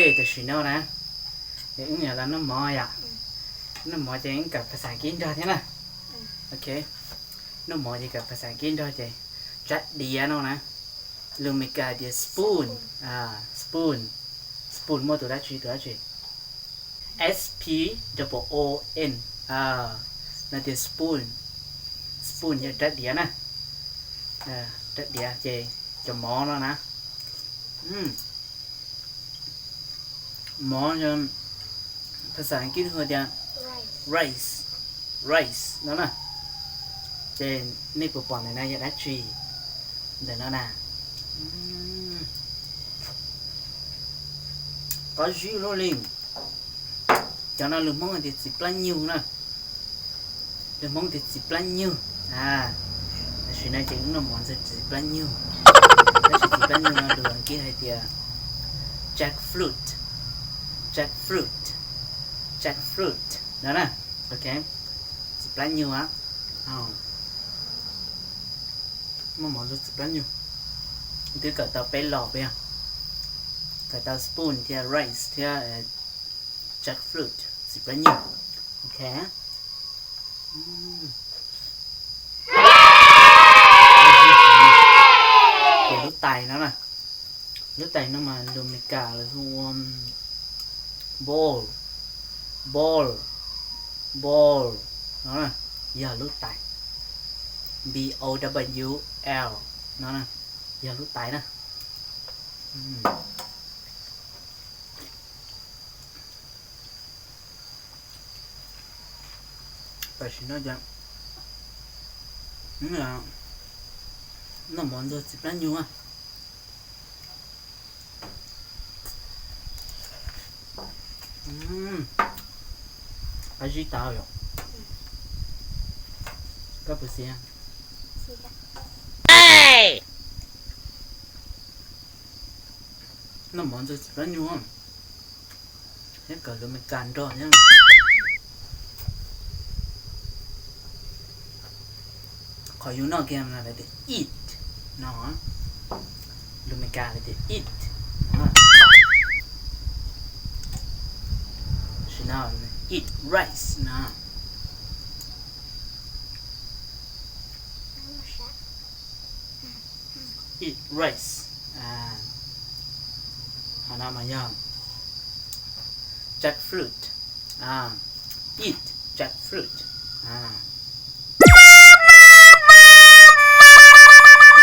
Tam sim no na, wb los noj mov yom. Noj mov ces wb kawm phas xas As kiv nrog thiab na. Ok, noj mov ces kawm phas xas As kiv nrog ces tsab diav no na, lus Meskas tias spoon, spoon, spoon muaj tus dab tsi, tus dab tsi? S P O O N, no tias spoon, spoon yog rab diav na, rab diav ces cov mov no na. Mov, phas xas As kiv hu tias rice, rice no na. Ces nej puas pom ntawm no yog dab tsi? Ntawm no na, qab zib luaj li. Cov no lus Hmoob tias txiv plab nyug na. Lus Hmoob tias txiv plab nyug. Tam sim no ces wb noj mov ntxuag txiv plab nyug. Tab sis txiv plab nyug no lus As kiv hais tias jackfruit, jackfruit, jackfruit no na. Ok, txiv plab nyug. Noj mov ntxuag txiv plab nyug. Twb kawm tau peb los puas yog? Kawm tau spoon thiab rice thiab jackfruit, txiv plab nyug. Ok, ces lub tais no na, lub tais no mas lus Meskas lawv hu ua bowl, bowl, bowl no, yog lub tais. B O W L no, yog lub tais na. Tam sim no ces noj mov ntxuag txiv plab nyug. Qab zib tas yom. Koj puas xis? Noj mov ntxuag txiv plab nyug thiab kawm lus Meskas nrog thiab. Qhov yus noj kiag lawv tias eat no, lus Meskas lawv tias eat no. Tam sim no eat rice no. Eat rice. Qhov no mas yog jackfruit. Eat jackfruit.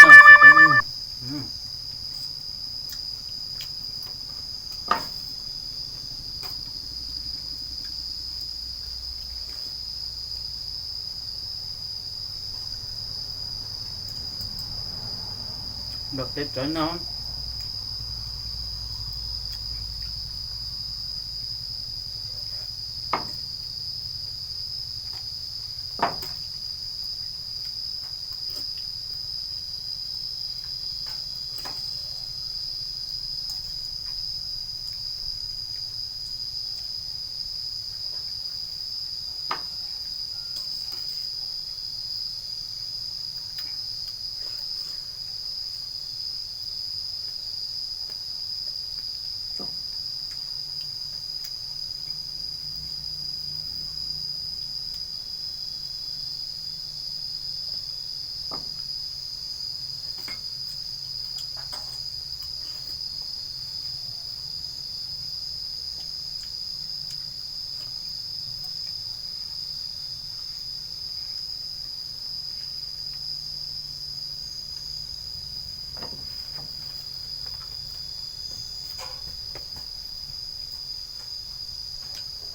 Noj txiv plab nyug. Nrog peb rov noj.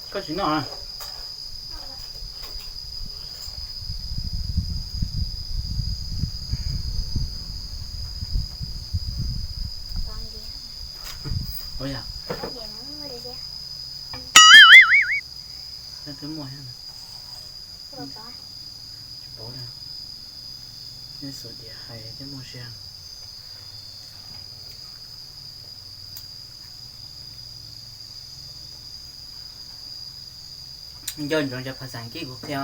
Koj tsis noj? Ua yog twb muaj thiab. Tsis paub li. Nej xum diam hais thiab muaj sia. Nco ntsoov cov phas xas As kiv kuv qhia,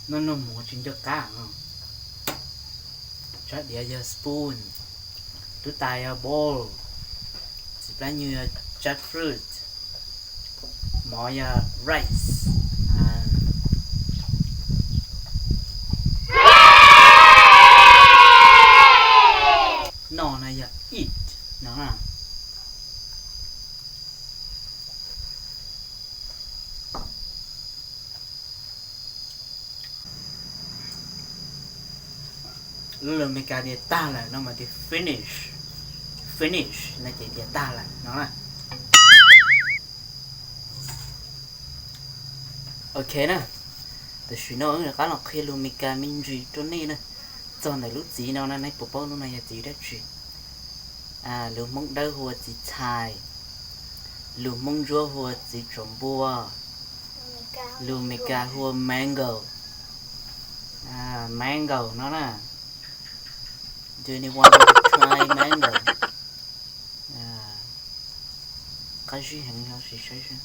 noj noj mov tsis nco qab. Tsab diav yog spoon, lub tais yog bowl, txiv Plab nyuj yog jackfruit. Mov yog rice. Noj no yog eat no. Lub lus Meskas tias tag lawm no mas tias finish. Finish no ces tias tag lawm no na. Ok na, tam sim no wb rov qab los qhia lus Meskas me ntsis rau nej na. Txog ntawm lub txiv no na, nej puas paub lub no yog txiv dab tsi? Lus Hmoob Dawb hu ua txiv txhais, lus Hmoob Ntsuab hu ua txiv tsaus npua, lus Meskas hu ua mango. Mango no na. Do you want to try mango? Qab zib heev, sim saib seb.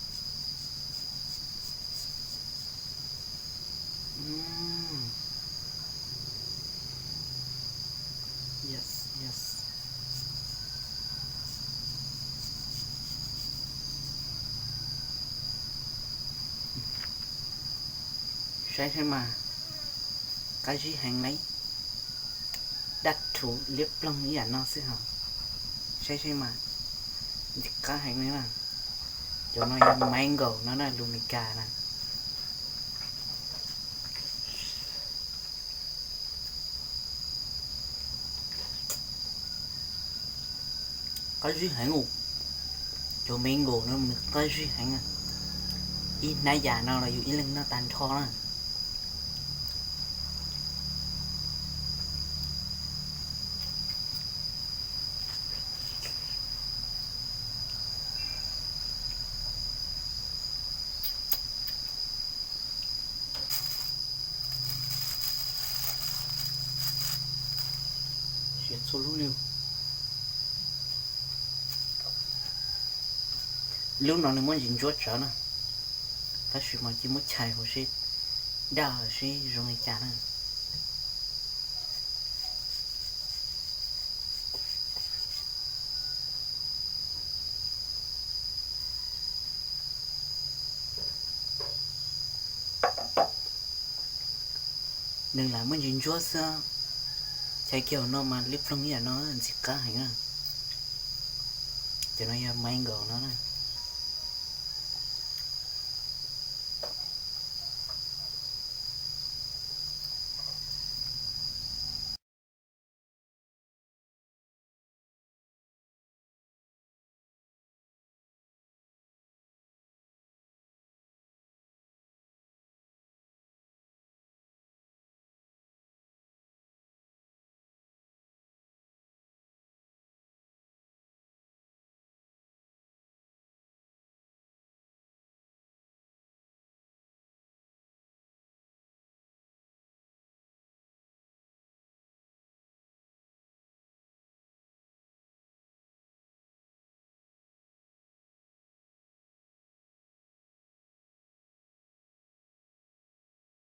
Saib seb mas, qab zib heev li. Daj rhuv liab ploog ib yam no xwb hos. Saib seb mas, ntxim qab heev li na. Cov no yog mango no na, lus Meskas na. Qab zib heev. Cov mango no nws qab zib heev. Ib hnab yam no los yus ib leeg noj tag nrho na. Siav txhua lub li. Lub no nws muab ntsis ntsuab tsawv na, tab sis mas cia muab chais huv seb daj seb zoo li cas na. Nws lam muaj ntsis ntsuab xwb. Chais kiag no mas liab ploog ib yam no, ntxim qab heev na. Cov no yog mango no na.